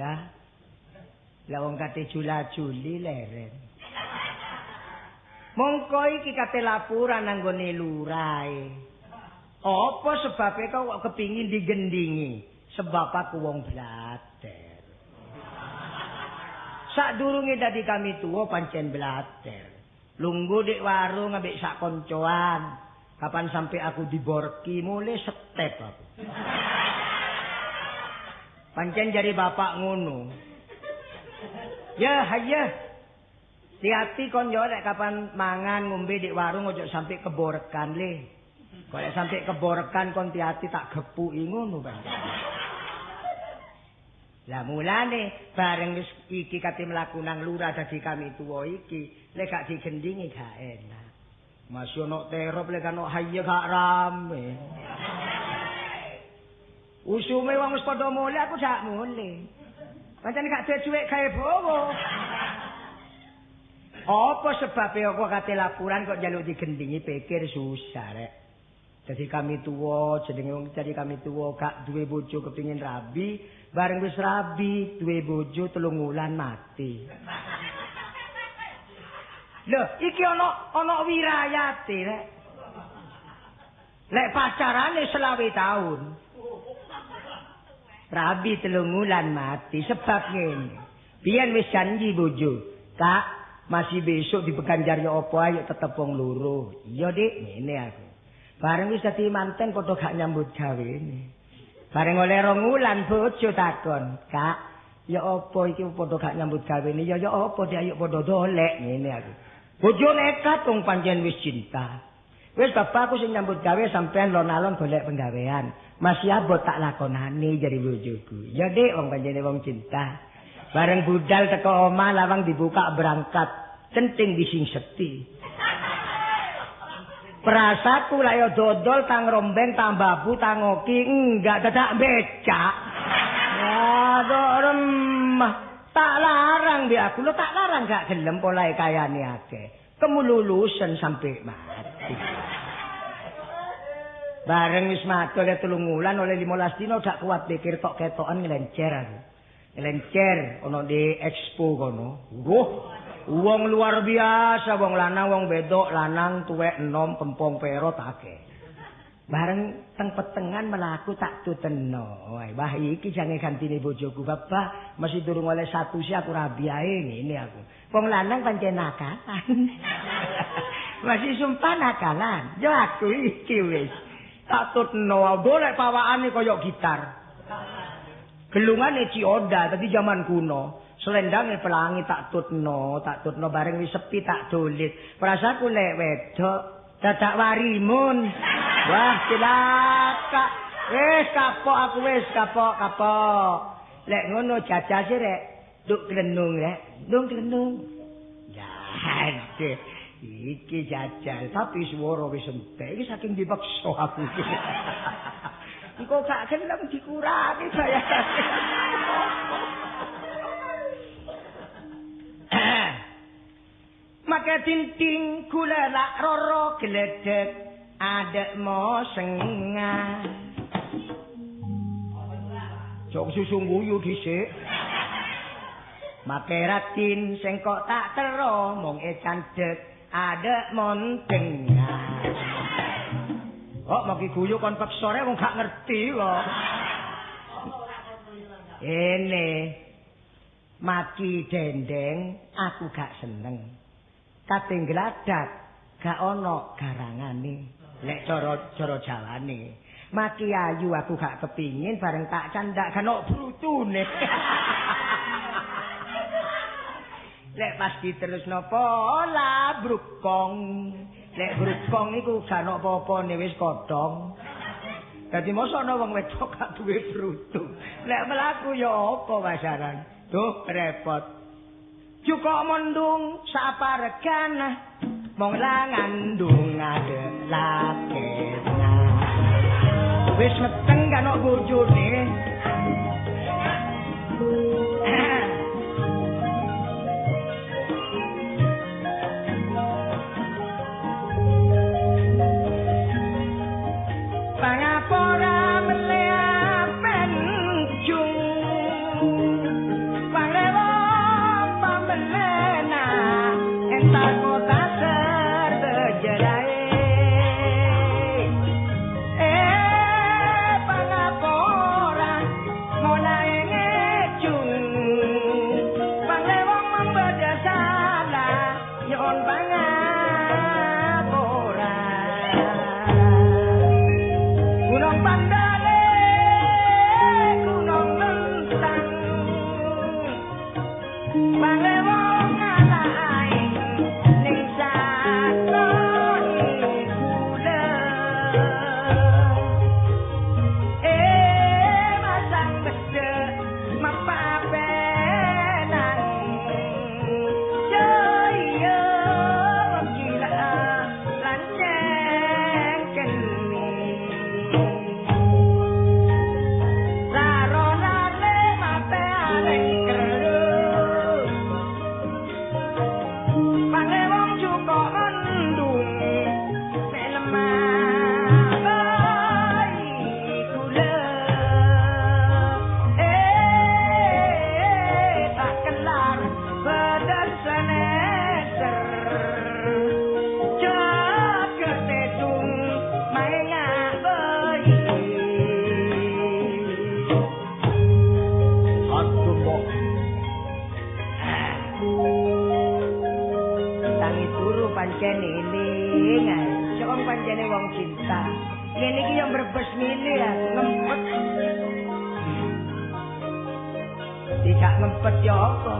Lurah. Lah wong kate jula-juli leren. Mongko iki kate laporan nang gone lurahe. Apa sebabe kok kepingin digendingi? Sebab aku wong blater. Sadurunge dadi kami tuwa pancen blater. Lungguh dik warung ambek sak koncoan. Kapan sampai aku diborki mulai setep aku. Pancen jari bapak ngono. Ya hayah. Hati-hati kon yo nek kapan mangan ngombe dik warung ojo sampai keborekan le. Kok nek sampai keborekan kon hati-hati tak gepuki ngono pancen. Lah mulane bareng wis iki kate mlaku nang lurah dadi kami tuwa iki, lek gak digendingi gak enak. Masih ono terop lek ono hayya gak rame. Usume wong wis padha mule aku gak mule. Pancen gak duwe dhuwit gawe bowo. Apa sebabe aku kate laporan kok njaluk digendingi pikir susah rek. Dadi kami tuwa jenenge wong dadi kami tuwa gak duwe bojo kepingin rabi, bareng wis rabi duwe bojo 3 wulan mati. Lho, iki ana wirayate rek. Lek pacarane 25 tahun. Rabi 3 wulan mati sebab ngene. Biyen wis janji bojo, "Kak, masih besok dibeganjar ya apa ayo tetep wong loro." Iya, Dik, ngene aku. Bareng wis dadi manten padha gak nyambut gawene. Bareng oleh 2 wulan bojo takon, "Kak, ya apa iki padha gak nyambut gawene? Ya ya apa Dik, ayo padha dolek." Ngene aku. Bojo nekat wong pancen wis cinta. Wis bapakku sing nyambut gawe sampean lon-alon golek penggawean. Masih abot tak lakonane jare bojoku. Ya Dik, wong pancene wong cinta. Bareng budal teko omah lawang dibuka berangkat, centing disingseti. Perasaku lah ya dodol tang rombeng tang babu tang oki enggak dadak becak. Waduh remah. Tak larang bi aku lo tak larang gak gelem polahe kayane akeh. Kemululusen sampai mati. Bareng wis mati oleh 3 wulan oleh 15 dina gak kuat pikir tok ketokan nglencer aku. Nglencer ana di expo kono. Wah, wong luar biasa, wong lanang, wong wedok, lanang tuwek enom kempong perot akeh. Bareng teng petengan mlaku tak tuteno. Wah, iki jange gantine bojoku, Bapak. Masih durung oleh 1 sih aku rabi ae ngene aku. Wong lanang pancen nakalan. Masih sumpah nakalan. Yo aku iki wis. Tak tuteno, golek pawakane kaya gitar. Gelungane Cioda tadi zaman kuno. Selendange pelangi tak tutno bareng wis sepi tak dolit. Perasaku lek wedok dadak warimun. Wah, cilaka. Wis kapok aku wis kapok. Lek ngono jajase rek, nduk klenung rek, nduk klenung. Ya, iki jajal tapi swara wis entek iki saking dipaksa aku. Engko gak gelem dikurangi bayarane. Maka tinting gula lak roro gledek adek mo sengah. Jok susu guyu dhisik. Make ratin sing kok tak tero mung e candhek adek mon tengah. Kok maki guyu kon peksore wong gak ngerti kok. Ene maki dendeng aku gak seneng. Kate ngladak gak ana garangane. Lek cara Jawane. Maki ayu aku gak kepingin bareng tak candak gak ono brutune. Lek pas diterusno pola brukong. Lek brukong iku gak ono apa-apane wis kodhong. Dadi mosok ana wong wedok gak duwe brutu. Lek mlaku ya apa pasaran? Duh repot. Cukup mendung saparegan mong langandung adek lakena. Wis meteng kan ono bojone. Pangapora melea penjung. Pancen eling ae. Sok wong pancene wong cinta. Ngene iki yo mbrebes ngene aku ngempet. Tidak ngempet yo apa?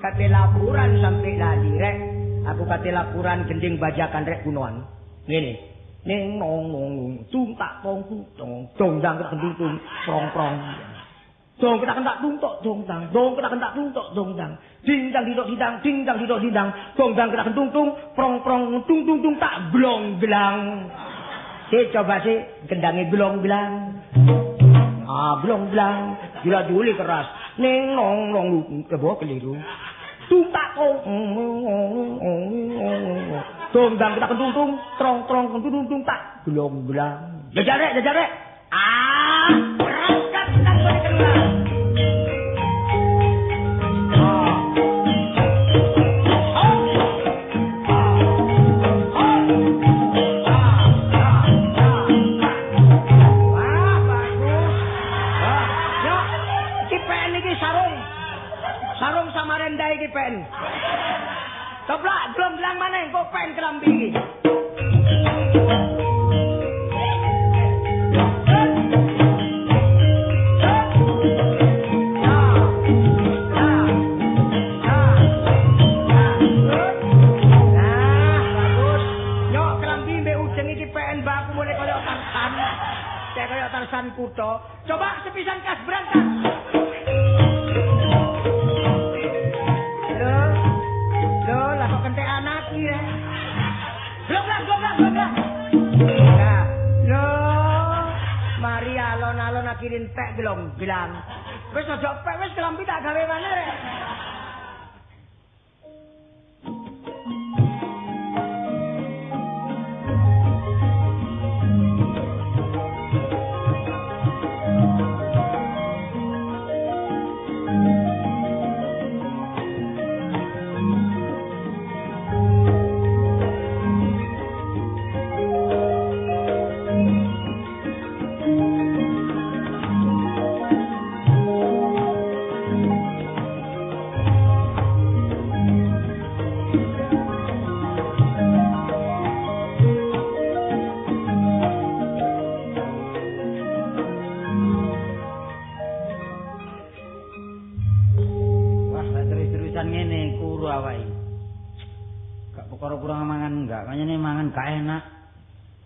Kate laporan sampai lali rek. Aku kate laporan gending bajakan rek kunoan. Ngene. Ning nong nong tung tak tong tung dong dang tung tung prong prong. Dong ketak kentak tung tok dong dang. Dong ketak kentak tung tok dong dang. Ding dang didok didang, ding dang didok didang. Dong dang ketak kentung tung prong prong tung tung tung tak blong glang. Sik coba sik gendange blong glang. Ah blong glang. Gila duli keras. Ning nong nong kebo keliru. Tung tak tong dong dang ketak kentung tung trong trong kentung tung tak blong glang. Jajal rek, jajal rek. Ah, berangkat nang kene kenal. Wah, bagus. Wah, yo, iki ndak iki pen. Coplak glonglang maneh kok pen kelambi iki. Nah, bagus. Nyok kelambi mbek ujeng iki pen baku mulai kaya Tarsan. Kayak kaya Tarsan kutha. Coba sepisan kas berangkat. Loh, lah kok kentek anak iki ya. Glonglang, glonglang, glonglang. Nah, loh, mari alon-alon akhirin pek glonglang. Wis aja pek wis kelambi tak gawe maneh rek.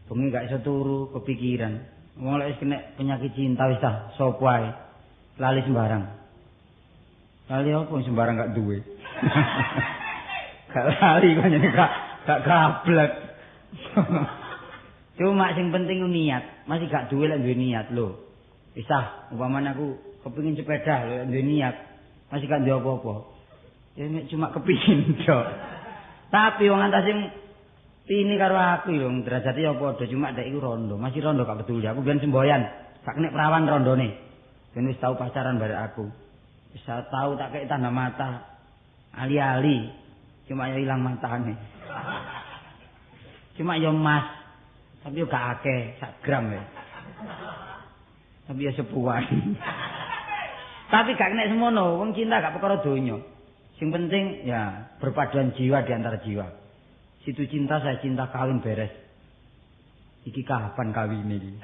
Bengi gak iso turu, kepikiran. Wong lek wis kena penyakit cinta wis tah, sapa ae. Lali sembarang. Lali apa sembarang gak duwe. Gak lali pancen gak gablek. Cuma sing penting ku niat. Masih gak duwe lek duwe niat lho. Wis tah, umpamane aku kepengin sepeda lek duwe niat, masih gak duwe apa-apa. Ya nek cuma kepingin tok. Tapi wong antase ini karo aku lho, derajate ya padha, cuma dek iku rondo, masih rondo gak peduli. Aku biyen semboyan, gak kena perawan rondone. Ben wis tau pacaran barek aku. Wis tau tak kei tanda mata. Ali-ali, cuma ya ilang matane. Cuma ya emas, tapi yo gak akeh, sak gram ya. Tapi ya sepuan. Tapi gak kena semono, wong cinta gak perkara donya. Sing penting ya berpaduan jiwa di antara jiwa. Situ cinta, saya cinta, kawin beres. Iki kapan kawin iki?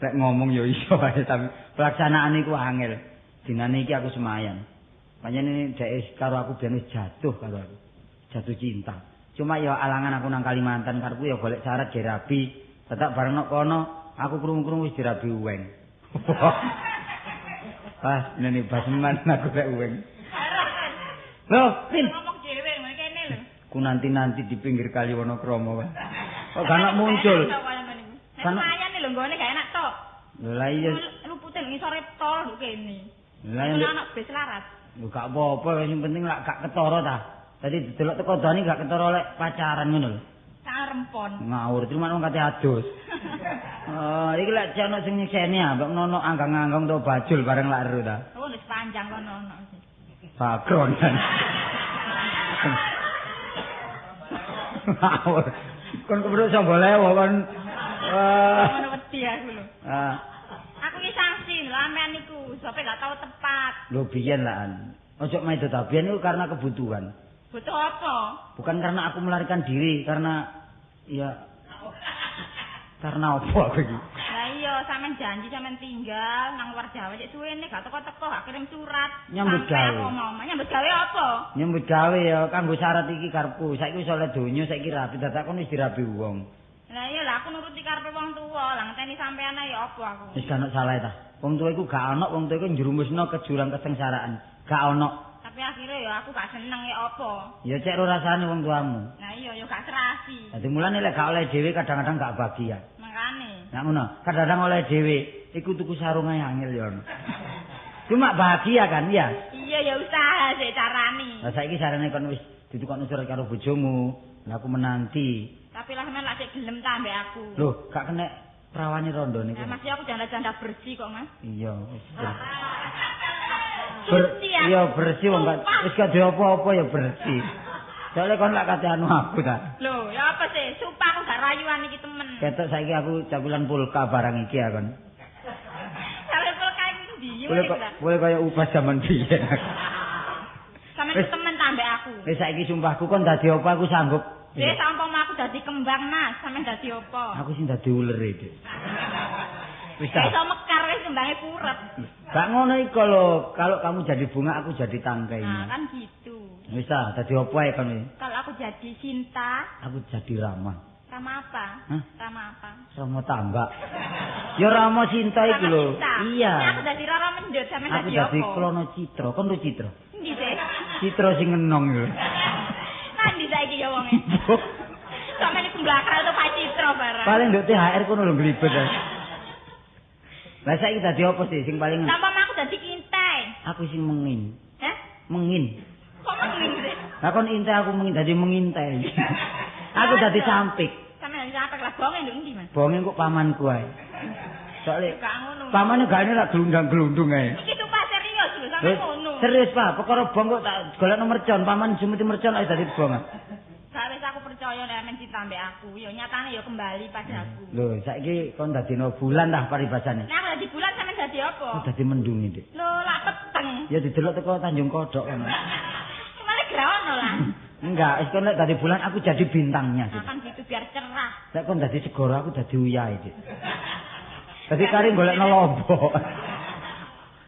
Lek ngomong ya iso wae, tapi pelaksanaan iku angel. Dinane iki aku semayan. Pancen ini dhek karo aku biyen wis jatuh karo aku. Jatuh cinta. Cuma ya alangan aku nang Kalimantan karepku ya golek syarat dirabi. Tetep bareng nok kono aku krungu-krungu wis dirabi uweng. Pas nene baseman aku lek uweng. Loh, Pin. Ku nanti-nanti di pinggir kali Wonokromo, Pak. Kok gak enak muncul. Nek lumayan lho nggone gak enak tok. Lho lah iya. Lupute ngisore tol nduk kene. Lah iya anak bis larat. Lho gak apa-apa, sing penting lak gak ketara ta. Dadi didelok teko dani gak ketara lek pacaran ngono lho. Sak rempon. Ngawur, cuma wong kate adus. Oh, iki lek ana sing nyekseni ah, mbok nono anggang-anggang to bajul bareng lak ero ta. Oh, wis panjang kono ono. Background. Ngawur. Kon kepruk sanggolewo kon. Ngono wedi aku lho. Ah. Aku iki sanksi lho sampean niku, sope gak tau tepat. Lho biyen lah. Ojo maido ta biyen iku karena kebutuhan. Butuh apa? Bukan karena aku melarikan diri, karena ya karena apa aku iki? Lah iya, sampean janji sampean tinggal nang luar Jawa cek suwene gak teko-teko, gak kirim surat. Nyambut gawe. Nyambut gawe apa? Nyambut gawe ya kanggo syarat iki karepku. Saiki wis oleh donya, saiki rabi, dadak kon wis dirabi wong. Lah iya lah aku nuruti karepe wong tuwa, lah ngenteni sampean ae ya apa aku. Wis gak ono salah ta. Wong tuwa iku gak ono, wong tuwa iku njerumusno ke jurang kesengsaraan. Gak ono. Tapi akhirnya ya aku gak seneng ya apa. Ya cek ro rasane wong tuamu. Lah iya ya gak serasi. Dadi mulane lek gak oleh dhewe kadang-kadang gak bahagia. Makane. Nah ngono, kadang-kadang oleh dhewe iku tuku sarung ae angel ya ono. Cuma bahagia kan ya? Iya ya usaha sik carane. Lah saiki sarane kon wis ditukokno surat karo bojomu. Lah aku menanti. Tapi lah sampean lak sik gelem ta ambek aku. Loh, gak kena prawane rondo niku. Nah, masih aku janda-janda bersih kok, Mas. Iya, wis. Iya bersih wong gak wis gak duwe apa-apa ya bersih. Soale kon lak kate anu aku ta. Lho, ya apa sih? Sumpah aku gak rayuan iki temen. Ketok saiki aku cakulan pulka barang iki ya kon. Cakulan pulka iki ndi? Boleh kaya upas jaman biyen. Sampeyan temen ta aku. Wis saiki sumpahku kon dadi apa aku sanggup. Wis umpama aku dadi kembang Mas, sampean dadi apa? Aku sing dadi ulere, Dik. Wis ta. Iso mekar wis kembange purep. Gak ngono iku lho, kalau kamu jadi bunga aku jadi tangkainya. Nah, kan gitu. Wis ta, dadi apa ae kon iki? Kalau aku jadi Sinta, aku jadi Rama. Rama apa? Hah? Rama apa? Rama Tambak. Ya Rama Sinta iku lho. Iya. Nah, aku dadi Rara Mendut, sampean dadi apa? Aku dadi Klono Citra. Kon lho Citra. Endi sih? Citra sing ngenong iku. Nandi saiki ya wonge. Sampeyan iku mblakal to Pak Citra barang. Paling nduk THR kono lho nglibet. Lah saiki dadi apa sih sing paling Sampun aku dadi kintai. Aku sing mengin. Hah? Mengin. Kok mengin sih? Lah kon intai aku mengin dadi mengintai. Aku dadi sampik. Sampeyan dadi sampik lah bonge nduk endi, Mas? Bonge kok pamanku ae. Soale gak ngono. Pamane gak nek glundang-glundung ae. Iki tuh Pak serius lho, sampeyan ngono. Serius, Pak. Perkara bong kok tak golekno mercon, paman sumeti mercon ae dadi bong. Gak wis aku percaya nek amen cinta mbek aku, ya nyatane ya kembali padaku. Lho, saiki kon dadino bulan tah paribasane. Nek aku dadi bulan sampean dadi apa? Aku dadi mendung iki, Dik. Lho, lak peteng. Ya didelok teko Tanjung Kodok kono. Kemale grawono lah. Enggak, wis kon nek dadi bulan aku jadi bintangnya. Nah, kan gitu biar cerah. Nek kon dadi segara aku dadi uyahe, Dik. Dadi kari golekno lombok.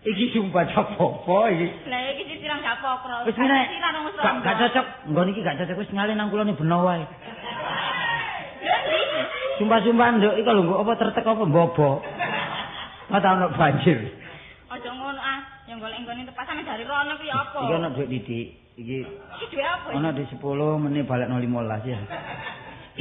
Iki sumpah apa iki? Lah iki sisiran gak pokro. Wis ngene. Gak cocok, nggon iki gak cocok wis ngalih nang kulone beno wae. Sumpah-sumpah nduk iki lho nggo apa tertek apa mbobo. Ora ono banjir. Aja ngono ah, yang golek nggone tepas sampe dari rono kuwi apa? Iki ono dhuwit didik. Iki iki dhuwit apa? Ono di 10 meneh balekno 15 ya.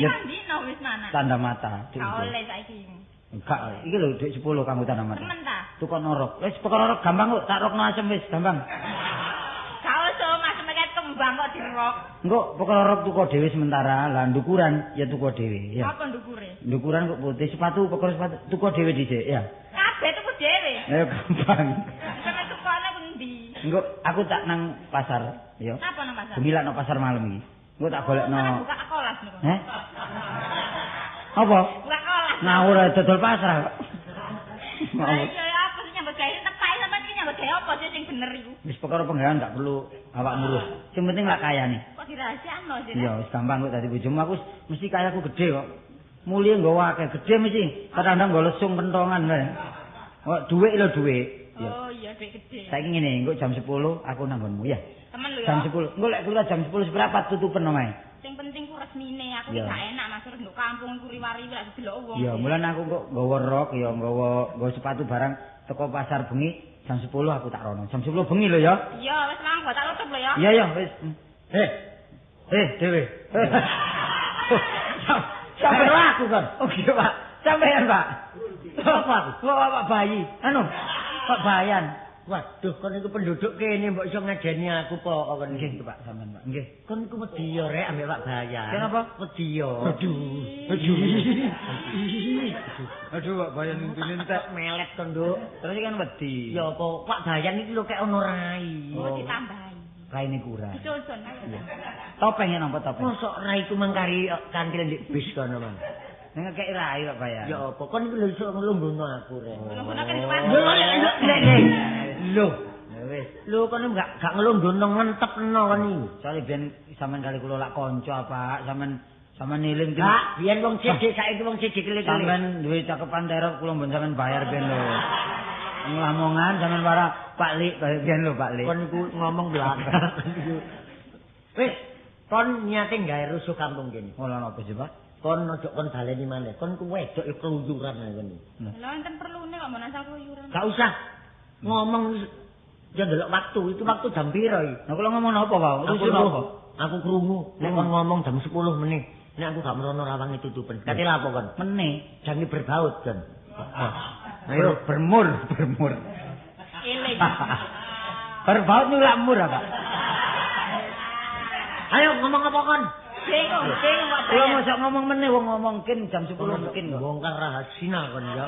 Ya dino wis mana? Tanda mata. Gak oleh saiki. Enggak, iki lho dhuwit 10 kanggo tanda mata. Temen ta? Tukon orok. Wis perkara orok gampang kok, tak rokno asem wis gampang. Gak usah Mas mek kembang kok dirok. Engko perkara orok tuku dhewe sementara, lah ndukuran ya tuku dhewe ya. Apa ndukure? Ndukuran kok putih sepatu perkara sepatu tuku dhewe dhisik ya. Kabeh tuku dhewe. Ya gampang. Sampe tukone ku endi? Engko aku tak nang pasar ya. Napa nang pasar? Gemilang nang pasar malam iki. Engko tak golekno. Buka kelas niku. Heh? Apa? Buka kelas. Ngawur dodol pasar. Lah iya apa sih nyambut gawe tepake sampean iki nyambut gawe apa sih sing bener iku? Wis perkara penggawean gak perlu awak ngurus. Sing penting lak kayane. Kok dirahasiakno sih? Iya wis gampang kok dadi bojomu aku mesti kayaku gede kok. Mulie nggawa akeh gede mesti. Kadang-kadang nggo lesung kentongan kae. Kok dhuwit lho dhuwit. Oh iya dhuwit gede. Saiki ngene, engko jam 10 aku nang nggonmu ya. Temen lho ya. Jam 10. Engko lek keluar jam 10 seprapat tutupen omahe. Sing penting ku resmine, aku iki gak enak Mas nduk kampung ku riwari lak didelok wong. Ya, mulane aku kok nggawa rok ya nggawa sepatu barang teko pasar bengi jam 10 aku tak rono. Jam 10 bengi lho ya. Iya, wis lang tak tutup lho ya. Iya, iya, wis. Dhewe. Sampe aku kan. Oh iya, Pak. Sampean, Pak. Apa aku? Kok Pak bayi. Anu, Pak Bayan. Waduh, kon iku penduduk kene mbok iso ngajeni aku po kon. Nggih, Pak, sampean, Pak. Nggih. Kon iku wedi yo rek ambek Pak Bayan. Kenapa? Wedi yo. Aduh. Aduh. Aduh, Pak Bayan intine entek melet kon, Nduk. Terus kan wedi. Ya apa Pak Bayan iki lho kek ono rai. Oh, ditambahi. Raine kurang. Disusun ayo. Topeng ya nampa topeng. Mosok rai ku mangkari kantil ndek bis kono, Mang. Nek ngekeki rai Pak Bayan. Ya apa kon iku lho iso nglungguhno aku rek. Nglungguhno kan cuma. Lho, wis. Lho kon gak nglungguhno ngentepno kon iki. Soale biyen sampean kali kula lak kanca, Pak. Sampean niling Pak, biyen wong sithik saiki wong sithik kele-kele. Sampean duwe cakepan terop kula mbon sampean bayar ben lho. Nglamongan sampean para Pak Lik, biyen lho Pak Lik. Kon iku ngomong belakang. Wis, kon niate gawe rusuh kampung kene. Ora ana apa sih, Pak? Kon ojo kon baleni maneh. Kon ku wedok keluyuran kon iki. Lha enten perlune kok mbon asal keluyuran. Gak usah ngomong ya ndelok waktu, itu waktu jam piro iki? Lah kula ngomong napa, Pak? Rusuh napa? Aku krungu nek kon ngomong jam 10 meneh. Nek aku gak merono rawange tutupen. Kate lha apa kon? Meneh, jange berbaut kon. Ayo bermur, bermur. Eling. Berbaut nyulak mur, Pak. Ayo ngomong apa kon? Bingung, bingung kok. Kula mosok ngomong meneh wong ngomongkin jam 10 mungkin kok. Bongkar rahasia kon ya.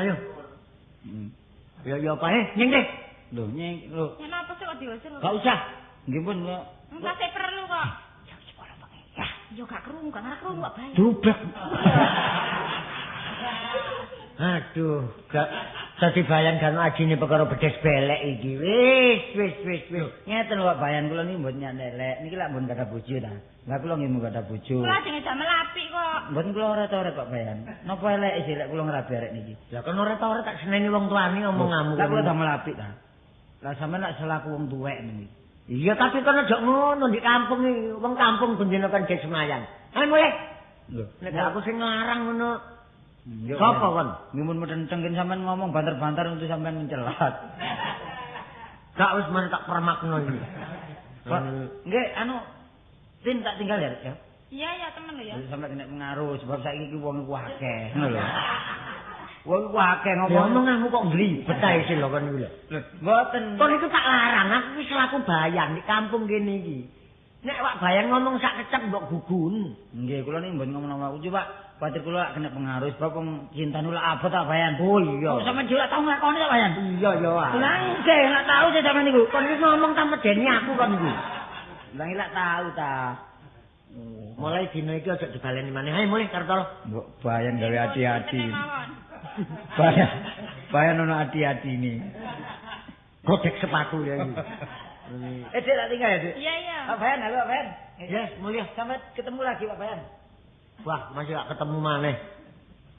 Ayo. Ya ya apa nyeng deh. Lho nyeng lho. Kenapa sih kok diusir? Gak usah. Nggih pun kok. Enggak sih perlu kok. Jam 10 bengi. Ya, yo gak krungu, gak krungu kok bae. Dublek. Aduh, gak Dadi Bayan kan ajine perkara bedes belek iki. Wis wis wis wis. Ngeten lho Pak Bayan kula niki mboten nyandelek. Niki lak mboten gadah bojo ta. Lah kula nggih mboten gadah bojo. Kula jenenge damel apik kok. Mboten kula ora-ora Pak Bayan. Napa elek sih lek kula ngrabi arek niki? Lah kon ora-ora tak seneni wong tuane omonganmu. Lah kula damel apik ta. Lah sampean lak selaku wong tuwek niki. Iya tapi kon aja ngono di kampung iki. Wong kampung bendina kan ge semayan. Ayo mulih. Lho, nek aku sing nglarang ngono. Sapa kon? Ngimun metenteng ken sampean ngomong banter-banter untuk sampean mencelat. Gak wis men tak permakno iki. Pak, nggih anu Tin tak tinggal ya, ya. Iya ya temen lho ya. Sampe kena pengaruh sebab saiki iki wong iku akeh, ngono lho. Wong iku akeh ngomong omonganmu kok nglibet ae sih lho kon iku lho. Lho, mboten. Kon iku tak larang, aku wis selaku Bayan di kampung kene iki. Nek Wak Bayan ngomong sak kecap mbok gugun. Nggih, kula niki mboten ngomong aku coba. Kuwatir kula lak kena pengaruh sebab wong cintane lak abot tak Bayan. Oh iya. Kok sampean dhewe lak tau nglakoni tak Bayan? Iya ya. Lah nggih, lak tau sih sampean niku. Kon iki ngomong ta medeni aku kon iku. Lah iki lak tau ta. Mulai dina iki aja dibaleni maneh. Ayo mulih Kartolo. Mbok Bayan gawe ati-ati. Bayan, Bayan ono ati-atine. Godhek sepatu ya iki. Eh, Dek tak tinggal ya, Dek? Iya, iya. Pak Bayan, halo Pak Bayan. Yes, mulih. Sampai ketemu lagi Pak Bayan. Wah, masih gak ketemu maneh.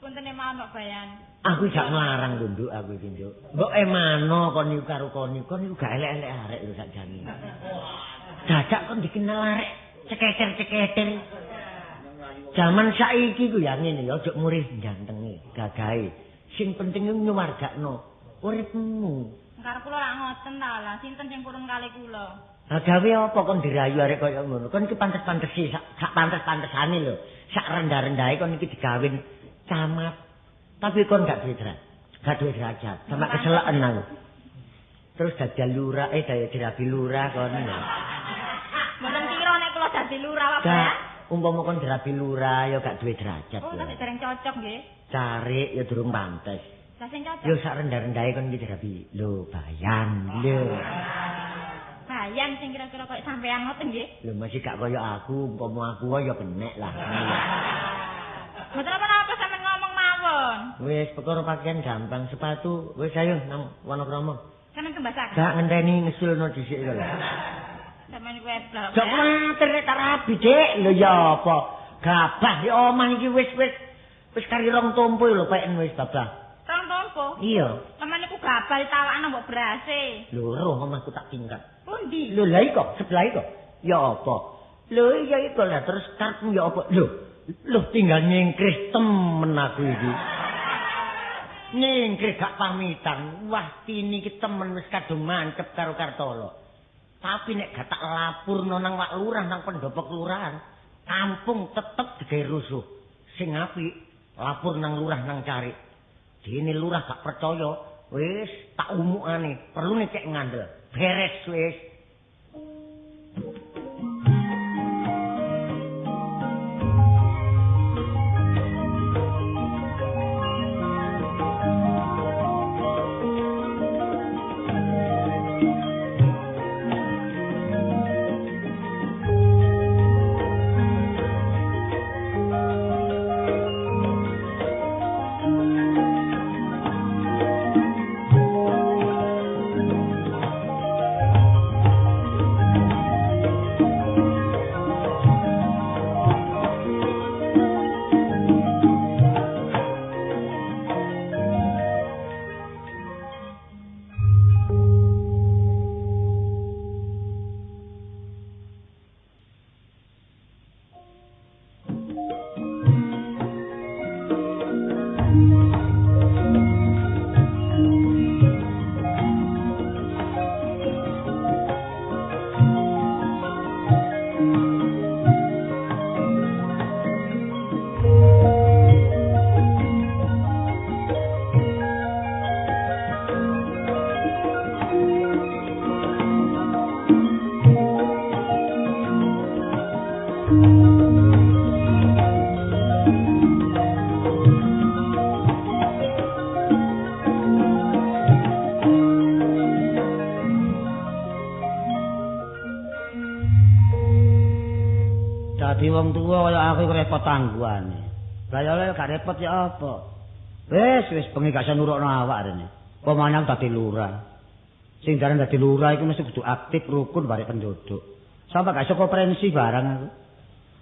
Puntene mawon Pak Bayan. Aku gak nglarang lho, Nduk, aku iki, Nduk. Mbok emano kon niku karo kon niku, kon niku gak elek-elek arek lho sakjane. Dadak kon dikenal arek ceketer-ceketer. Jaman saiki ku ya ngene ya, aja murih gantenge, gagahe. Sing penting iku nyuwargakno uripmu. Karo kula lak ngoten ta lah, sinten sing purun kali kula? Lah gawe apa kon dirayu arek kaya ngono? Kon iki pantes-pantesi, sak pantes-pantesane lho. Sak rendah-rendahe kon iki digawin camat. Tapi kon gak duwe derajat. Gak duwe derajat, sampe keseleken aku. Terus dadi lurah, dadi dirabi lurah kon. Mboten kira nek kula dadi lurah Pak. Gak, umpama kon dirabi lurah ya gak duwe derajat. Oh, tapi dereng cocok nggih. Carik ya durung pantes. Lah sing cocok. Yo sak rendah-rendahe kon iki dirabi. Lho, Bayan lho. Bayan sing kira-kira koyo sampean ngoten nggih. Lho masih gak koyo aku, umpama aku ya kenek lah. Mboten apa-apa sampean ngomong mawon. Wis perkara pakaian gampang, sepatu wis ayo nang Wonokromo. Sampeyan kembasaken. Gak ngenteni ngesulno dhisik lho. Sampeyan iku eblak. Jok kuwatir nek tak rabi, Dik. Lho ya apa? Gabah di omah iki wis wis wis kari rong tompo lho peken wis babah. Rong tompo? Iya. Sampeyan iku gabah ditawakno mbok berase. Lho roh omahku tak tingkat. Pundi? Lho lha iko sebelah iko. Ya apa? Lho iya iko lah terus karepmu ya apa? Lho, lho tinggal nyingkrih temen aku iki. Nyingkrih gak pamitan. Wah, tini iki temen wis kadung mancep karo Kartolo. Tapi nek gak tak lapurno nang Wak Lurah nang pendopo kelurahan, kampung tetep digawe rusuh. Sing apik lapor nang lurah nang carik. Dene lurah gak percaya, wis tak umukane, perlune cek ngandel. Beres wis. Dadi wong tuwa kaya aku iku repot tangguhane. Lah ya gak repot ya apa? Wis wis bengi gak iso nurukno awak rene. Pemane dadi lurah. Sing daran dadi lurah iku mesti kudu aktif rukun barek penduduk. Sampai gak iso konferensi barang aku.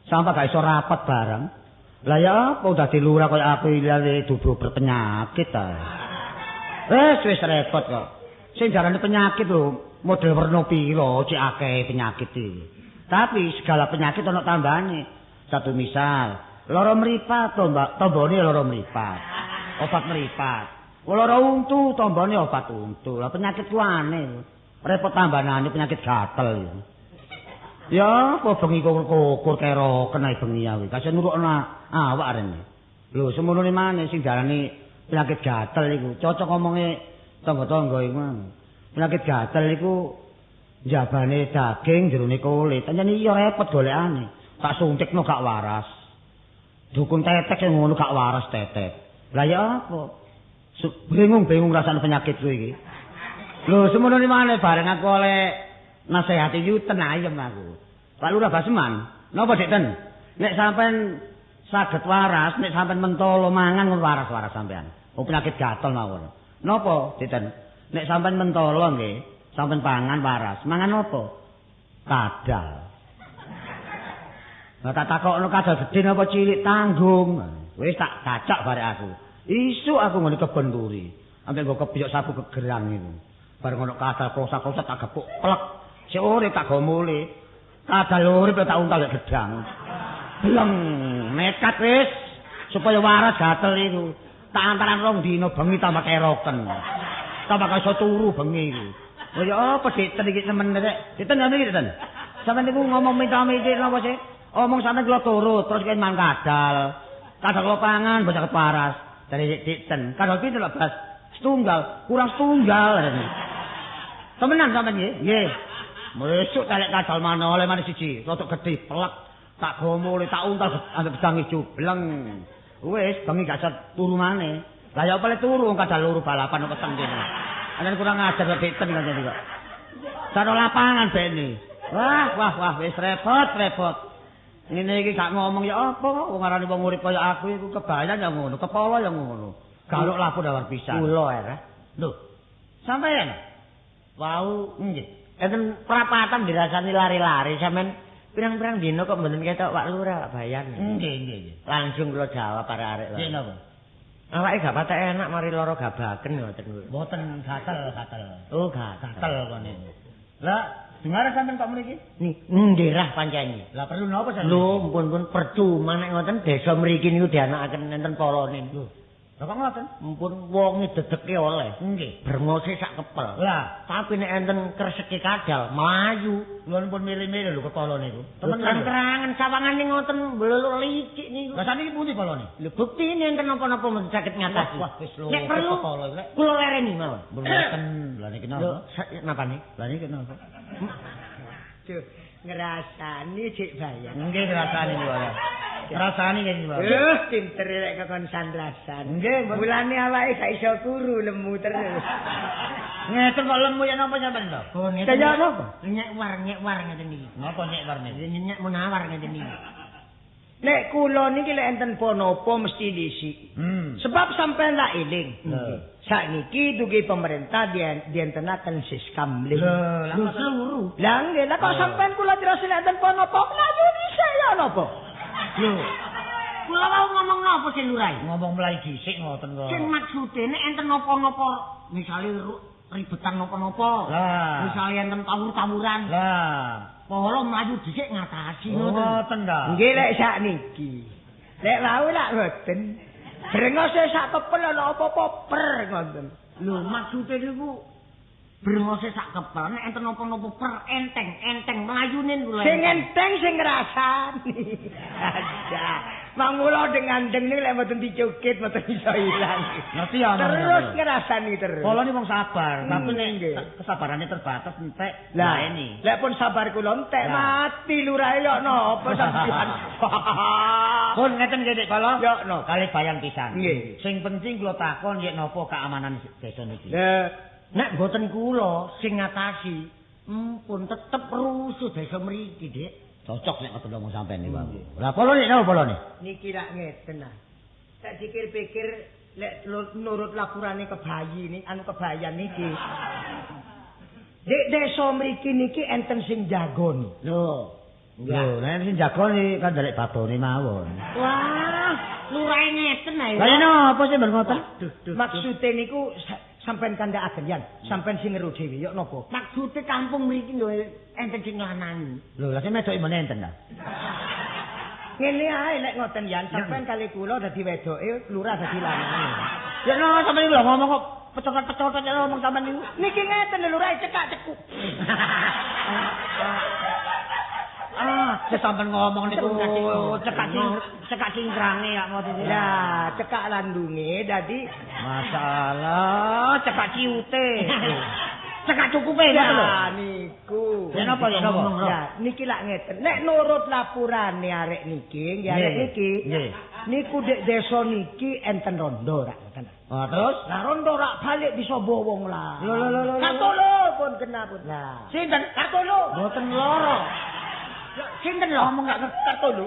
Sampai gak iso rapat barang. Lah ya apa dadi lurah kaya aku iki dubro berpenyakit ta. Wis wis repot kok. Sing jarane penyakit lho, model werna pira cek akeh penyakit iki. Tapi segala penyakit ana tambahane. Satu misal, lara mripat tombone lara mripat. Obat mripat. Lara untu tombone obat untu. Lah penyakit ku aneh. Repot tambanane penyakit gatel ya. Ya, apa bengi kukur keroken ae bengi awe. Kasih nurukno awak rene. Lho, semonone maneh sing diarani penyakit gatel iku. Cocok omonge tangga-tangga iku. Penyakit gatel iku njabane daging jerone kulit. Pancen iya repot golekane. Tak suntikno gak waras. Dukun tetek sing ngono gak waras tetek. Lah ya apa? Bingung-bingung rasane penyakitku iki. Lho, semonone maneh bareng aku oleh nasehati yuten ayem aku. Pak Lurah Baseman, napa Dik Ten? Nek sampean saged waras, nek sampean mentolo mangan waras-waras sampean. Oh penyakit gatel mawon. Napa Dik Ten? Nek sampean mentolo nggih, sampean pangan waras. Mangan apa? Kadal. Lah tak takokno kadal gedhe napa cilik tanggung. Wis tak kacak barek aku. Isuk aku nggone kebon turi. Sampe nggo kebiyok sapu kegerang iku. Bareng ono kadal krosak-krosak tak gepuk plek. Sik urip tak gomule. Kadal urip tak untal lek gedang. Bleng, nekat wis supaya waras gatel iku. Tak antaran rong dina bengi tambah keroken. Tambah iso turu bengi iku. Oh ya apa Dik Ten iki nemen rek. Dik Ten ngene iki Dik Ten. Sampeyan niku ngomong minta-minta napa sih? Omong sampeyan kula turut terus kene mang kadal. Kadal kula pangan bocah keparas. Dari Dik Ten. Kadal pinten lho Bas? Setunggal, kurang setunggal. Temenan sampeyan nggih? Nggih. Mesuk telek kadal mana oleh mana siji, rodok gedhe pelek, tak gomole, tak untal ambek gedang ijo bleng. Wis bengi gak iso turu maneh. Lah ya apa le turu wong kadal loro balapan kok peteng kene. Ancen kurang ajar kok Dik Ten kancane kok. Saro lapangan bene. Wah, wah, wah wis repot, repot. Ngene iki gak ngomong ya apa wong arane wong urip kaya aku iku kebayan ya ngono, kepala ya ngono. Galuk lapo dawar pisan. Kula era. Lho. Sampeyan wau nggih. Enten perapatan dirasani lari-lari sampean pirang-pirang dina kok mboten ketok Pak Lurah Pak Bayan. Nggih, nggih, nggih. Langsung kula jawab arek-arek. Nggih napa? Awake gak patek enak mari lara gabaken ngoten lho. Mboten gatel-gatel. Oh, gatel. Gatel kene. Lah, dengar sampean kok mriki? Nggih rah pancen. Lah perlu napa sampean? Lho, mpun-pun percuma nek ngoten desa mriki niku dianakaken enten polone. Lho. Lah kok ngoten? Mpun wonge dedeke oleh. Nggih. Brengose sak kepel. Lah, tapi nek enten kreseke kadal mlayu. Lho pun mire-mire lho kepala niku. Temen terang-terangan sawangane ngoten bleluk licik niku. Lah saniki pundi polone? Lho buktine enten napa-napa mboten saged ngatasi. Wah, wis lho. Nek perlu kula lereni mawon. Mboten. Lah niki napa? Lho, napane? Lah niki napa? Duh, ngrasani Dik Bayan. Nggih ngrasani niku. Rasane kene iki. Pinter rek kekon sandrasan. Nggih, mulane awake gak iso kuru lemu terus. Ngeten kok lemu ya napa sampean to? Oh, kaya napa? Nyek war ngeten iki. Napa nyek war niku? Nyek menawar ngeten iki. Nek kula niki lek enten ponopo mesti dhisik. Sebab sampean lak eling. Sakniki dugi pemerintah dientenaken Siskamling. Lho, seluruh. Lah nggih, lah kok sampean kula terus nek enten ponopo mlayu dhisik ya napa? Lho, kula wau ngomong napa sih Lurah? Ngomong mlayu dhisik ngoten kok. Sing maksude nek enten napa-napa, misale ribetan napa-napa, misale enten tawur-tawuran. Lah, polo mlayu dhisik ngatasi ngoten. Ngoten ta. Nggih lek sakniki. Lek wau lak mboten. Brengose sak kepel ana apa-apa per ngoten. Lho, maksude niku brengose sak kepel nek enten napa-napa per enteng-enteng mlayune kula. Sing enteng sing ngrasani. Aja. Mangula dengan-deng niku lek mboten dicukit mboten iso ilang. Ngerti ya terus ngrasani terus. Kula ni wong sabar, tapi nek kesabarane terbatas entek. Lah ini. Lek pun sabar kula entek mati lurahe yo napa sampeyan. Pun ngeten nggih Dik Kala. Yo napa? Kalih bayan pisan. Nggih. Sing penting kula takon yen napa keamanan desa niki. Lah nek mboten kula sing ngatasi, pun tetep rusuh desa mriki, Dik. Cocok nek ngoten ngomong sampean niku. Lah polo nek napa polone? Niki lak ngeten ah. Tak pikir-pikir Lek nurut lapurane kebayi niki, anu kebayan niki. Dek desa mriki niki enten sing jagoni. Lho. Lho, nek sing jagoni kan ndelek babone mawon. Wah, lurahe ngeten ae. Lah napa sih mboten ngoten? Maksude niku sampean kandhakaken yen, sampean sing ngeru dhewe yok napa? Maksude kampung mriki lho enten sing nglanangi. Lho, lha sing medoki men enten ta? Ngene ae lek ngoten yen, sampean kali kula dadi wedoke, lurah dadi lanange. Ya napa sampean niku lho ngomong kok pecotot-pecotot ya ngomong sampean niku. Niki ngeten lho lurah cekak cekuk. Ah, sampean ngomong niku cekak cingkrange ya ngoten. Lah, cekak landunge dadi masalah cekak ciute. Cekak cukupe ngoten lho. Lah niku. Ya napa ya napa? Ya niki lak ngeten. Nek nurut lapurane arek niki, nggih arek niki. Nggih. Niku dek desa niki enten rondo rak ngoten. Ah terus? Lah rondo rak balik bisa bowong lah. Lho lho lho. Kartolo pun kena pun. Lah. Sinten? Kartolo. Mboten loro. Sinten lho ngomong gak Kartolo.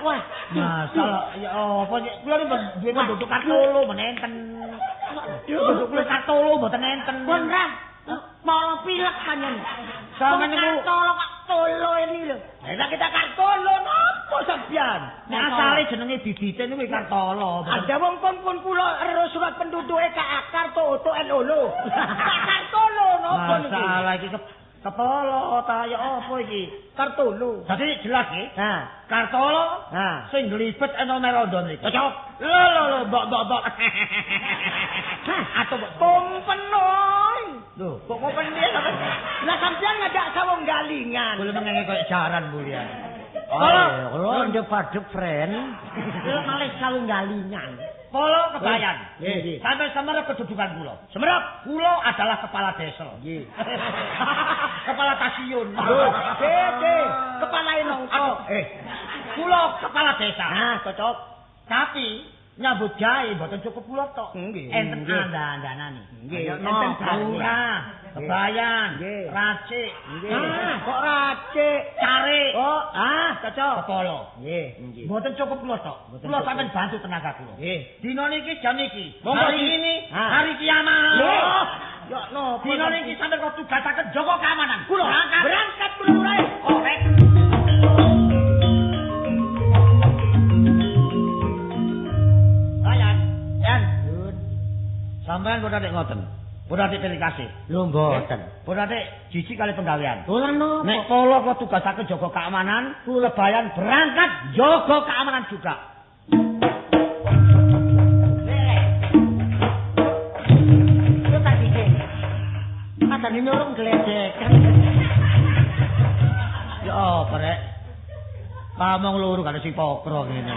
Wah, masalah ya apa kula niku duwe penduduk Kartolo men enten. Penduduk kula Kartolo mboten enten. Pun ra moro pilek panjenengan. Sampeyan niku Kartolo Kartolo ini lho. Lah kita Kartolo napa sampeyan? Nek asale jenenge bibite niku Kartolo. Ada wong pun kula ero surat penduduke K Karto Oto L Olo. Kartolo napa niku? Masalah iki kepala ta ya apa iki? Kartolo. Dadi jelas nggih. Ha, Kartolo ha sing nglibet ana merondo niki. Cocok. Lho lho lho mbok mbok mbok. Hah, atau kompenoy. Lho, kok kompen piye sampean? Lah sampean ngajak sawung galingan. Boleh mengenge koyo jaran bulian. Kula ndek padhep friend. Lho malih sawung galingan. Kula kebayan. Nggih. Sampai semerep kedudukan kula. Semerep. Kula adalah kepala desa. Nggih. Kepala stasiun. Lho, nggih. Kepala nongko. Kula kepala desa. Nah, cocok. Tapi nyambut gawe mboten cukup kula tok. Nggih. Enten anda-andanane. Nggih, enten lurah, kebayan, racik. Nggih. Kok racik? Carik. Oh, ah, cocok. Kepala. Nggih. Mboten cukup kula tok. Kula sampean bantu tenaga kula. Nggih. Dina niki jam iki. Monggo Hari ini hari kiamat. Lho. Ya napa? Dina niki sampean kok tugasaken jaga keamanan. Kula berangkat kula lurah. Korek. Sampeyan pun adik ngoten. Pun adik pilih kasih. Lho mboten. Pun adik jijik kali penggawean. Ora napa. Nek kula kok tugasaken jaga keamanan, lebayan berangkat jaga keamanan juga. Lho tak dike. Padane nyurung gledekan. Ya apa rek? Pamong loro kan sing pokro ngene.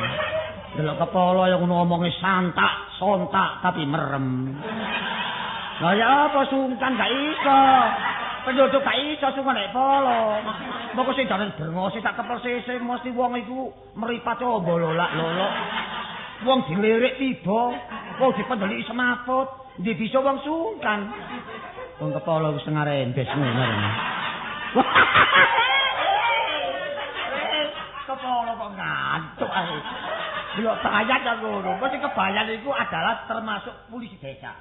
Delok kepala yang ngono ngomonge santak, sontak tapi merem. Lah ya apa sungkan gak iso. Penduduk gak iso sungkan nek polo. Moko sing dalan brengose tak kepel sese mesti wong iku mripate ombo lolak-lolok. Wong dilirik tiba, wong dipendeliki semaput, ndi bisa wong sungkan. Wong kepala wis setengah rembes ngono. Kepala kok ngantuk ae. Delok bayan kok ngono. Mesti kebayan iku adalah termasuk polisi desa.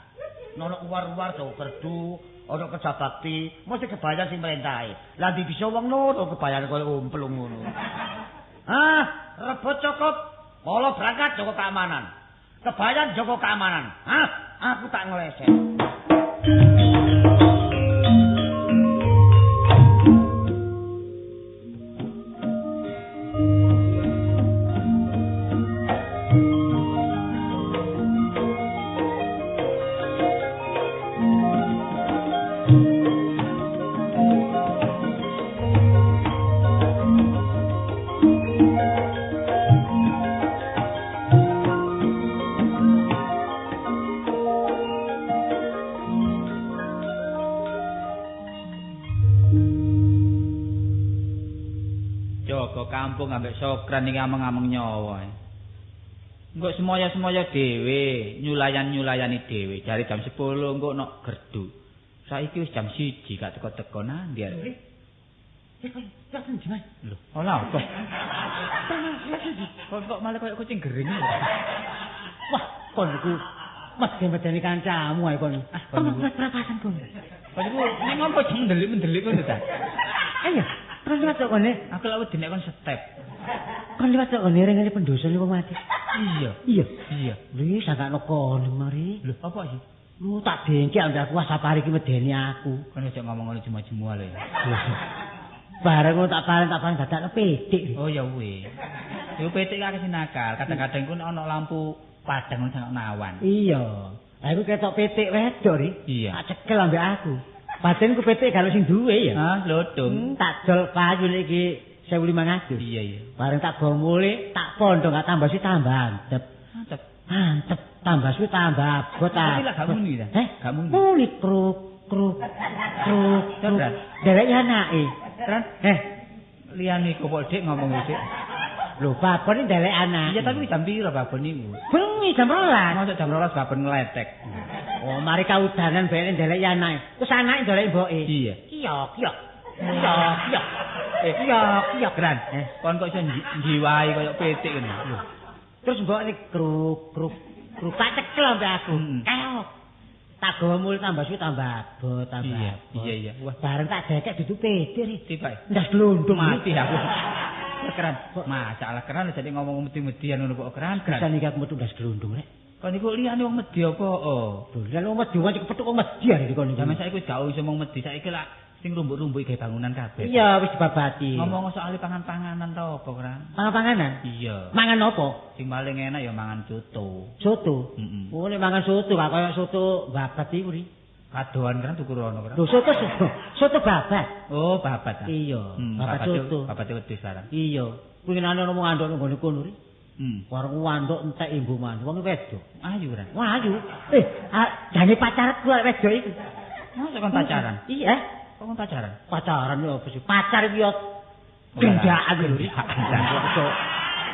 Nono uwar-uwar Jawa Gerdu, ana kerja bakti, mesti kebayan sing merintahi. Lah ndi bisa wong loro kebayan koyo umplung ngono. Ah, rebut cukup. Kala berangkat jaga keamanan. Kebayan jaga keamanan. Hah, aku tak ngeleset. Kampung ambek sokran iki ameng-ameng nyawa. Engko semoyo-semoyo dhewe, nyulayan-nyulayani dhewe. Jare jam 10 engko nok gerdu. Saiki wis jam 1 gak teko-teko nang ndi arek. Lho, ora apa. Kok malah koyo kucing gering. Wah, kon iku Medeni-medeni kancamu ae kon. Kon niku perapasan kon. Kon niku ning ngopo jeng ndelik-ndelik ngono ta? Ayo, terus liwat kok kone. Aku lak wedi nek kon step. Kon liwat kok kone rengane pendosa wong mati. Iya. Iya. Iya. Wis sakno kon mari. Lho, apa sih? Lu tak dengki ambek aku Sapari iki medeni aku. Kon aja ngomong ngono jemu-jemu lho ya. Bareng ngono tak paling dadakno pitik. Oh ya wis. Iku pitik akeh sing nakal. Kadang-kadang ku nek ana lampu padang ngono nawan. Iya. Lah iku ketok pitik wedok ri. Iya. Tak cekel ambek aku. Paten ku pitik kalau sing duwe ya. Ah, lodong. Tak dol payu iki 1500. Iya, iya. Bareng tak bawa mulih, tak pondok gak tambah sih tambah antep. Antep. Antep tambah suwi tambah abot ta. Tapi lah gak muni ta? Eh, gak muni. Muni kruk kruk kruk. Derek anake. Tran, eh liyane iku kok Dik ngomong Dik. Lho, babon iki ndelek anake. Iya, tapi jam piro babon niku? Bengi jam 12. Mosok jam 12 babon ngletek. Oh, mari kaudanan bene ndelek anake. Terus anake ndelek mboke. Iya. Kiyok, kiyok. Kiyok, kiyok. Eh, kiyok, kiyok. Kran. Kon kok iso njiwai koyo pitik ngene. Lho. Terus mboke kruk kruk kruk tak cekel ambek aku. Keok. Tak gawa mulih tambah suwi tambah abot, tambah. Iya, iya, iya. Wah, bareng tak dekek dudu pitik ri. Tiba. Ndas glundung mati aku. Keran. Masalah keran jadi ngomong medi-median ngono kok keran. Kesan iki aku metu ndas glundung rek. Kon niku liyane wong medi apa? Lho, liyane wong medi wong kepethuk wong medi arek kon niku. Zaman saiki wis gak iso wong medi saiki lak sing rumbuk-rumbuk gawe bangunan kabeh. Iya, wis dibabati. Ngomong soal pangan-panganan ta apa, Kran? Pangan-panganan? Iya. Mangan apa? Sing paling enak ya mangan soto. Soto? Heeh. Oh, nek mangan soto gak kaya soto babat iku ri. Kadoan kan tuku rono, Kran. Lho, soto soto babat. Oh, babat ta. Iya, babat soto. Babat wedhus barang. Iya. Winginane ono wong andhok nang nggone kono ri. Warung andhok entek imbuman. Wong wedok. Ayu, Kran. Wah, ayu. Jane pacarku wedok iku. Masa kon pacaran? Iya. Kok kon pacaran? Pacaran yo apa sih? Pacar iki yo gendaan lho.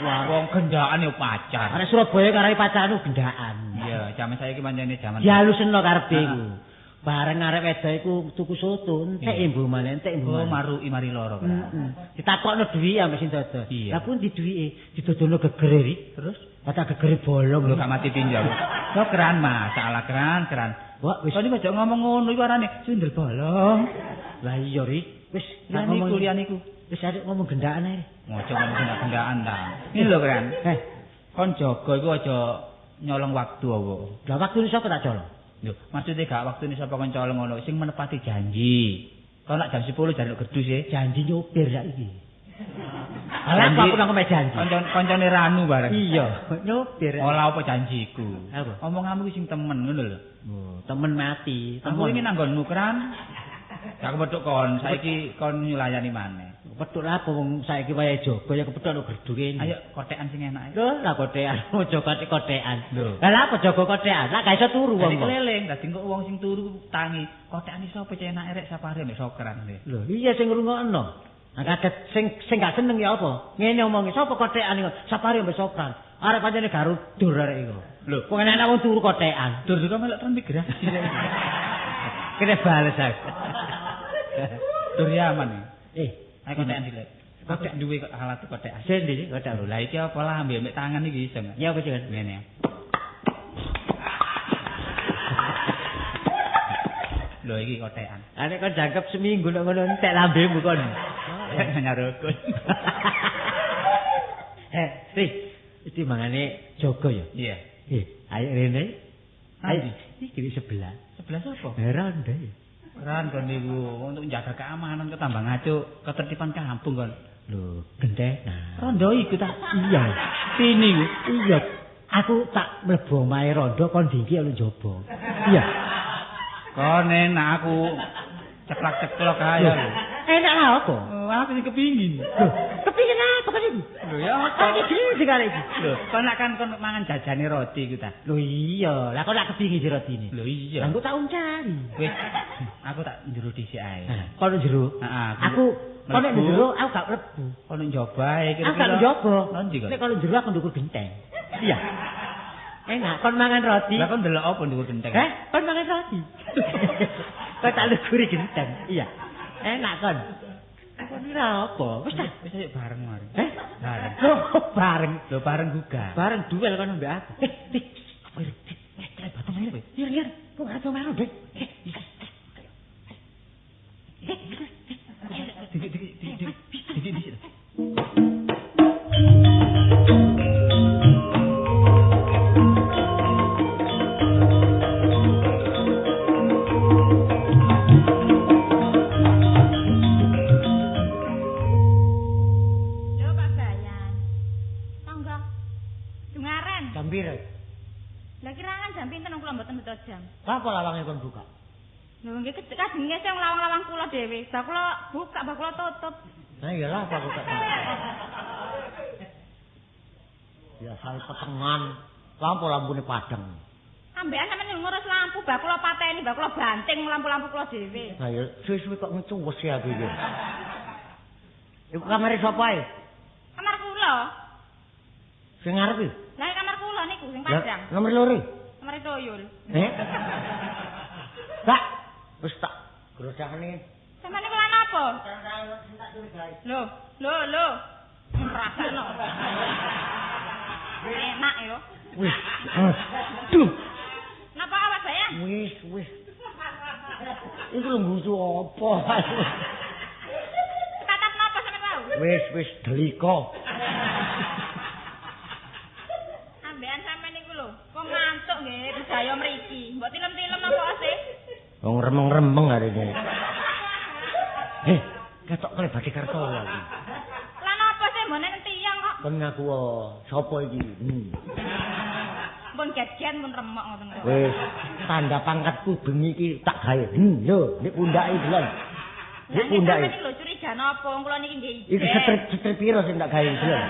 Wah, wong gendaan yo pacar. Arek Surabaya karepe pacaran ku gendaan. Iya, jaman saiki pancene jaman. Dialusno karepe iku. Bareng arek wedok iku tuku soto, entek imbuman, entek imbuman. Oh, maruki mari loro kan. Heeh. Ditakokno duwi ambek sing dodol. Lah pundi duwike? Didodono gegere ri. Terus kata gegere bolong lho gak mati pinjol. Kok keran masalah keran, keran. Wah, wis kok niku aja ngomong ngono iku arane sundel bolong. Lah iya ri, wis ngomong liyane iku. Wis arek ngomong gendaan ae. Ojo ngomong gendaan ta. Ini lho keran. Eh, kon jaga iku aja nyolong waktu apa. Lah waktune sapa tak colong? Lho, maksudnya gak waktune sapa kon colong ngono, sing menepati janji. Kon lak jam 10 jaluk gedus e. Janji nyopir saiki. Alah aku nang ngomeh janji. Kancane Ranu bareng. Iya, nyopir. Ora apa janjiku. Apa? Omonganmu ki sing temen ngono lho. Oh, temen mati. Aku ingin nanggonmu keran. Gak kepethuk kon, saiki kon nyulayani maneh. Kepethuk lha apa wong saiki wayahe jaga ya kepethuk ono gerdu kene. Ayo kotekan sing enak. Lho, lah kotekan, aja kotekan. Lho, lah apa jaga kotekan? Lah gak iso turu wong. Dadi keliling, dadi kok wong sing turu tangi. Kotekan iso apa cek enake rek sapare mek sokran. Lho, iya sing ngrungokno. Nah kaget sing gak seneng ya apa? Ngene omongi sapa kotekan iku? Sapare mbek sokran. Arek pancene garu dur arek iku. Lho, wong enak wong turu kotekan. Dur juga melok transmigrasi. Kene bales aku. Dur ya aman. Eh, ayo kotekan dilek. Kotek duwe kok alat kotekan. Sing ndi kotek. Lho, lah iki apa lah ambek mek tangan iki iso. Ya apa sih kan? Ngene. Lho iki kotekan. Nek kon jangkep seminggu nek ngono entek lambemu kon. Nyarukun. Eh, Ri, iki mangane jaga ya? Iya. Ayo rene. Ayo iki di sebelah. Sebelah sapa? Rondo. Ran kon niku untuk menjaga keamanan kok tambah ngaco ketertiban kampung kon. Lho, gentenan. Rondo iku ta? Iya. Tini iku. Iya. Aku tak mlebu omahe rondo kon dingki ana njaba. Iya. Kon enak aku ceklak-ceklok ae lho. Enak lah apa? Oh, aku sing kepingin. Lho, kepingin apa kan iku? Lho ya apa? Aku gini kare iki. Lho, kon nak kan kon mangan jajane roti iku ta? Lho iya, lah kon nak kepingin si rotine. Lho iya. Lah engko tak uncali. Wis, aku tak njero dhisik ae. Kon njero? Heeh. Aku kon nek njero aku gak mlebu. Kon njaba ae kira-kira. Aku gak njaba. Nek Nek kon njero aku ndukur genteng. Iya. Enak, kon mangan roti. Lah kon ndelok apa ndukur genteng? Heh, kon mangan roti. Kon tak luguri genteng. Iya. Enak kon. Kon ora apa? Wis ta, wis ayo bareng mari. Heh? Bareng. Loh, bareng. Lho bareng gugah. Bareng duel kon mbek aku. Eh, Yer, kok gak tau melu, Dik. Dik. Lho Pak Bayan. Tangga. Dungaren. Jam piro? Lah kirangan jam pinten kula mboten beto jam. Apa lawange kon buka? Lho nggih kajenge sing lawang-lawang kula dhewe. Bak kula buka, bak kula tutup. Nah iyalah apa buka. Ya saya petengan, lampu-lampune padang. Ambekan sampeyan ngurus lampu, bak kula pateni, bak kula banting lampu-lampu kula dhewe. Lah ya suwe-suwe kok ngecuwes ya aku iki. Iku kamare sapa ae? Kamar kula. Sing ngarep iki? Lah kamar kula niku sing padang. Nomor loro. Nomor tuyul. Eh? Kak, wis tak grojane. Sampeyan niku lan apa? Lho, lho, lho. Ngrasakno. Enak yo. Wis. Aduh. Napa awak bayang? Wis, wis. Iku lho nggusu apa? Tatap napa sampeyan wau? Wis, wis deliko. Ambekan sampeyan niku lho, kok ngantuk nggih budaya mriki. Mbok tilem-tilem napa sih? Wong remeng-remeng arene. Ketok klebate Kartolo iki. Lah napa sih mbok nek tiyang kok? Kon ngaku sapa iki? Pun gajian pun remok ngoten kok. Wis, tanda pangkatku bengi iki tak gawe. Lho, nek pundake iki lho. Nek pundake. Sampeyan lho curiga napa? Kula niki nggih iki. Iki strip piro sing tak gawe iki lho?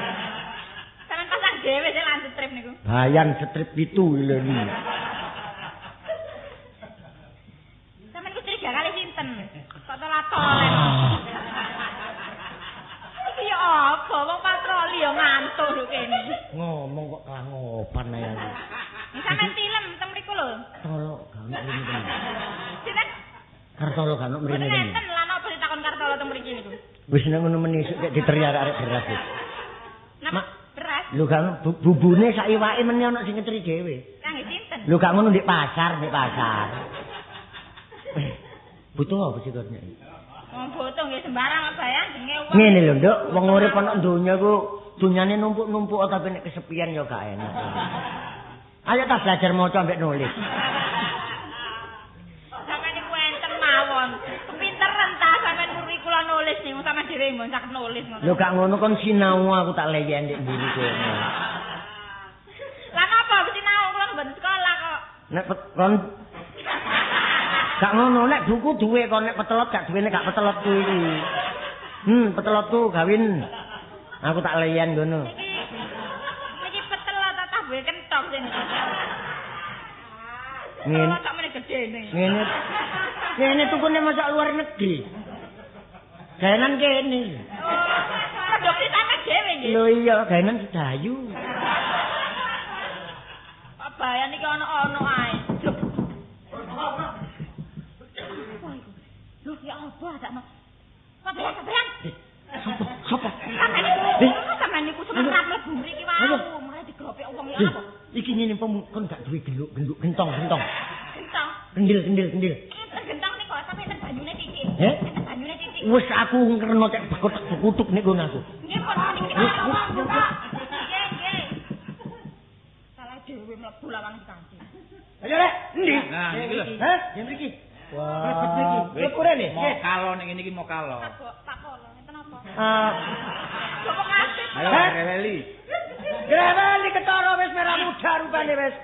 Sampeyan pasang dhewe sih lan strip niku. Bayan strip 7 lho niki. Sampeyan ku curiga kali sinten? Kok telat-tolen. Iki ya apa? Wong patroli ya ngantuk lho kene. Ngomong kok kelangopan ae aku. Sampeyan tilem teng mriku lho. Tolo gak ono mrene temen. Sinten? Kartolo gak ono mrene temen. Enten lan apa ditakon Kartolo teng mriki niku? Wis nek ngono meni esuk kek diteri arek-arek beras. Napa beras? Lho gak ono bubune sak iwake meni ono sing ngeteri dhewe. Kangge sinten? Lho gak ngono ndek pasar, ndek pasar. Butuh apa sih kok nek? Wong butuh nggih sembarang apa ya jenenge wong. Ngene lho, Nduk, wong urip ana donya ku dunyane numpuk-numpuk tapi nek kesepian ya gak enak. Ayo ta belajar maca ambek nulis. Sampeyan niku enten mawon. Kepinteren ta sampeyan nguri kula nulis niku sampeyan dhewe mbon sak nulis ngono. Lho gak ngono kon sinau aku tak leyen ndek mburi kono. Lah napa sinau kula mboten sekolah kok. Nek kon gak ngono nek buku duwe kon nek petelot gak duwe nek gak petelot kuwi iki. Petelotku gawin. Aku tak leyen ngono. Niki petelot ta tabuhe kentok sing. Ngene sak meneh gedene. Ngene. Ngene tukune masak luar negeri. Gaenan kene. Oh, produksi sampe dhewe nggih. Lho iya, gaenan Sedayu. Pak Bayan iki ono-ono ae. Loh, ya apa sakno? Pak Bayan, Pak Bayan. Sopo? Sopo? Sampeyan niku semerap mlebu mriki wau, malah digropek wong ya apa? Iki ngene kon gak duwe genduk-genduk gentong-gentong. Gentong. Kendil-kendil-kendil. Enten gentong niku tapi enten banyune titik. Enten banyune titik. Wis aku ngreno cek bekutuk-bekutuk nek ngono aku. Nggih, pun niki buka. Nggih, nggih. Salah dhewe mlebu lawang dikanci. Ayo rek, endi? Nah, iki lho. Hah? Yang mriki. Wah, mlebu rene. Mau kalo ning ngene iki mau kalo. Pak Polo, enten apa? Ah. Kok ngasih? Ayo reweli. Reweli ketara wis merah muda rupane wis.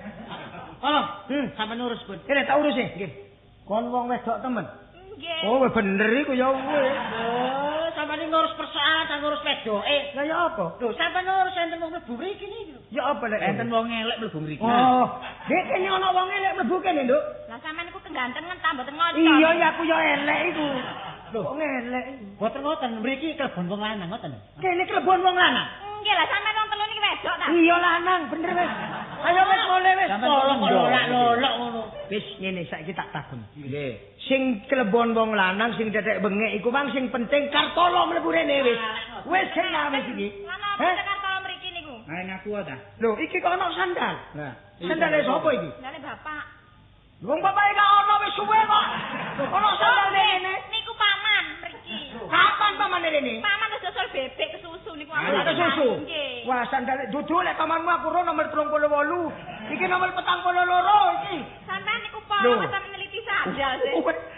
Tolong, sampeyan urus pun. Kene tak urus e. Nggih. Kon wong wedok temen. Nggih. Oh, bener iku ya wis. Oh, sampeyan ngurus persoalan, ngurus wedoke. Lah ya apa? Lho, sampeyan ngurus enten wong mlebu mriki niki lho. Ya apa lek enten wong elek mlebu mriki. Oh, nek kene ana wong elek mlebu kene, Nduk. Lah sampeyan niku kegantengan ta mboten ngaca. Iya, ya aku ya elek iku. Lho, kok ngelek iku? Mboten ngoten, mriki klebon wong lanang ngoten. Kene klebon wong lanang. Nggih, lah sampeyan wong telu niki wedok ta? Iya lanang, bener wis. Ayo wis mulih wis. Tolong kok lolak-lolok ngono. Wis ngene saiki tak takon. Nggih. Sing klebon wong lanang sing tetek bengek iku mang sing penting Kartolo mlebu rene wis. Wis kena wis iki. Lah napa Kartolo mriki niku? Ayo ngaku ta. Lho, iki kok ana sandal. Nah, sandale sapa iki? Sandale bapak. Wong bapake gak ono wis suwe kok. Ono sandal ngene. Niku paman mriki. Kapan paman rene? Paman wis dosol bebek kesusu niku. Kesusu. Wah, sandal dudu lek pamanmu aku ro nomor 38. Iki nomor 42 iki. Sampeyan niku polo sampe neliti sandal sih.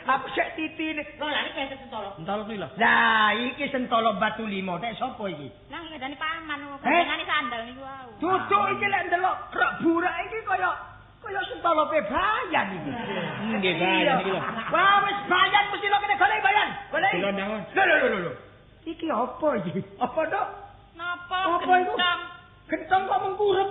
Aku sik titine. Lho, lha iki sentolo. Sentolo kuwi lho. Lah, iki sentolo batu limo. Nek sapa iki? Lah ngedane paman kandhane sandal niku wau. Dudu iki lek ndelok krok burak iki kaya kaya sentolope bayan iki. Nggih, bayan iki lho. Wah, wis bayan mesti lho kene golek bayan. Golek. Lho lho lho lho. Iki apa iki? Apa, Dok? Napa? Apa iku? Gentong kok mengkurep.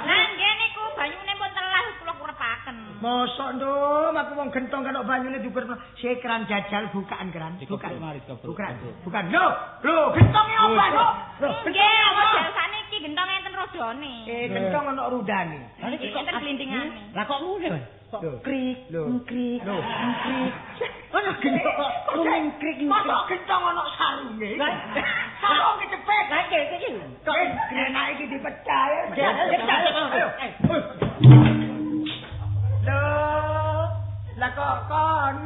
Lah nggih niku banyune pun telas kula kurepaken. Mosok, Nduk, aku wong gentong kan banyune dikurep. Sekran jajal bukaan keran. Bukaan. Bukaan. Bukan. Lho, lho gentonge apa, Nduk? Lho, nggih, model saniki gentong enten rodone. Gentong ana rudane. Lah iki kok enten glindingane. Lah kok ngene, Mas? Kok krik, krik, krik. Ono gentong kok krik. Mosok gentong ana sarunge. Sarung kecepet. Lah iki iki. Kok enak iki dipecah ya. Ayo. Lho, lah kok kon.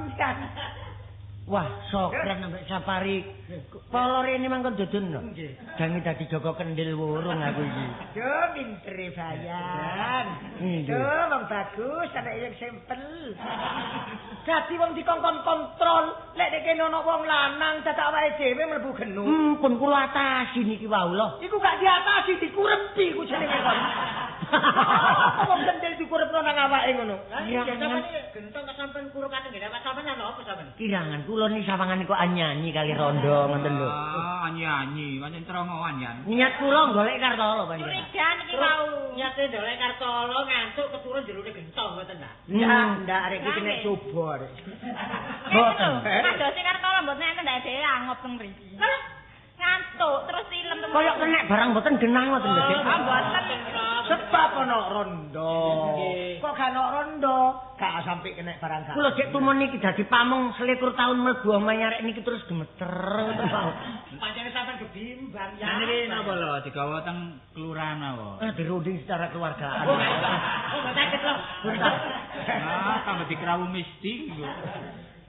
Wah, sokren ambek Safari. Polo rene mangkon dudun lho. Jange dadi Joko Kendil wurung aku iki. Duh, pintere bayan. Duh, wong bagus, anak yang simpel. Dadi wong dikongkon kontrol, lek nek kene ana wong lanang dadak awake dhewe mlebu genu. Pun kula atasi niki wau lho. Iku gak diatasi, dikurepi iku jenenge kon. Wong kendil dikurepno nang awake ngono. Gentong sampean kurepane nggih awak sampean ana apa sampean? Kirangan kula niki sawangane kok anyanyi kali rondo ngoten lho. Ah, anyanyi, pancen trongoan jan. Niat kula golek Kartolo pancen. Curiga niki wau. Niate golek Kartolo ngantuk keturun jerone gentong ngoten ta. Ndak, ndak arek iki kena coba arek. Mboten. Padose Kartolo mboten enten ndak dhewe angop teng mriki. Ngantuk terus ilem temen. Koyok kenek barang mboten genah ngoten lho. Ah, mboten. Sebab ana rondo. Kok gak ana rondo, gak sampe kenek barang gak. Kula jek tumon niki dadi pamong 21 taun mlebu omahe arek niki terus gemeter ngoten Pak. Pancene sampean gebimbang ya. Niki napa lho digawa teng kelurahan apa? Dirunding secara keluargaan. Oh, sakit lho. Ah, tambah dikrawu mistik.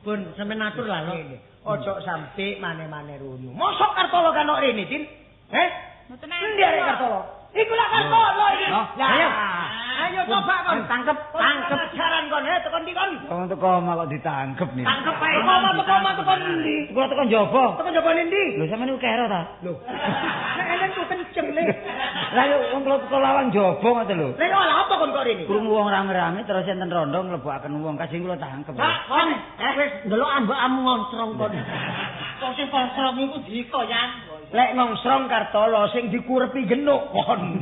Pun sampean atur lah lho. Ojo sampe mane-mane runu. Mosok Kartolo kan nok rene, Din? Heh? Mboten endi arek Kartolo? Iku lak Kartolo iki. Lah ayo. Ayo coba kon tangkep, tangkep jaran kon, tekan ndi kon? Wong teko omah kok ditangkep nih. Tangkep ae omah teko omah teko ndi? Kula teko njaba. Teko njaba ndi? Lho sampeyan niku kero ta? Lho. Nek enten ku kenceng le. Lah yo wong kula teko lawang njaba ngoten lho. Lah yo lha apa kon kok rene? Krungu wong rame-rame terus enten rondo nglebokaken wong kasih kula tangkep. Pak, kon wis ndelok ambekmu ngoncrong kon. Kok sing ngoncrong iku diko yan. Lek ngongsrong Kartolo sing dikurepi genuk kon.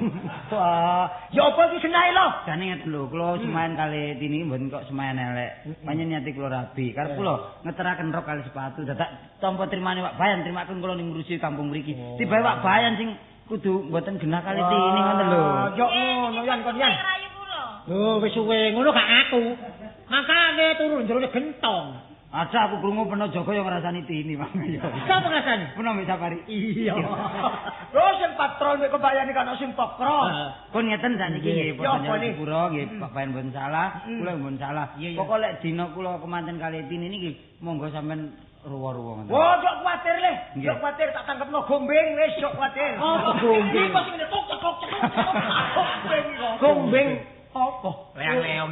Wah, ya apa iki genahe lho? Jane ngeten lho, kula semayan kali Tini mboten kok semayan elek. Pancen niate kula rabi. Karep kula ngeteraken rok kali sepatu. Dadak tampa trimane Pak Bayan, trimaken kula ning ngurusi kampung mriki. Tibae Pak Bayan sing kudu mboten genah kali Tini ngoten lho. Yo ngono yan kon yan. Lho wis suwe ngono gak aku. Makane turu njero gentong. Ada aku krungu peno Joko yang ngrasani Tini Mang ya. Sapa ngrasani? Peno mbek Safari. Iya. Lho sing patrol mek kebayane kan sing pokro. Kon ngeten sakniki nggih padha nyuwun nggih Pak Bayan mboten salah, kula mboten salah. Pokoke lek dina kula kemanten kali Tini niki monggo sampean ruwa-ruwa ngoten. Oh, jok kuwatir le. Jok kuwatir tak tangkepno gombeng wis jok kuwatir. Oh, gombeng. Iki sing ngene tok tok tok. Gombeng kok. Gombeng. Apa? Leang-leong.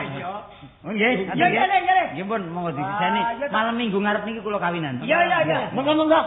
Iya. Nggih. Iya, iya, iya. Nggih pun monggo disiseni. Malam Minggu ngarep niki kula kawinan. Iya, iya, iya. Monggo, monggo.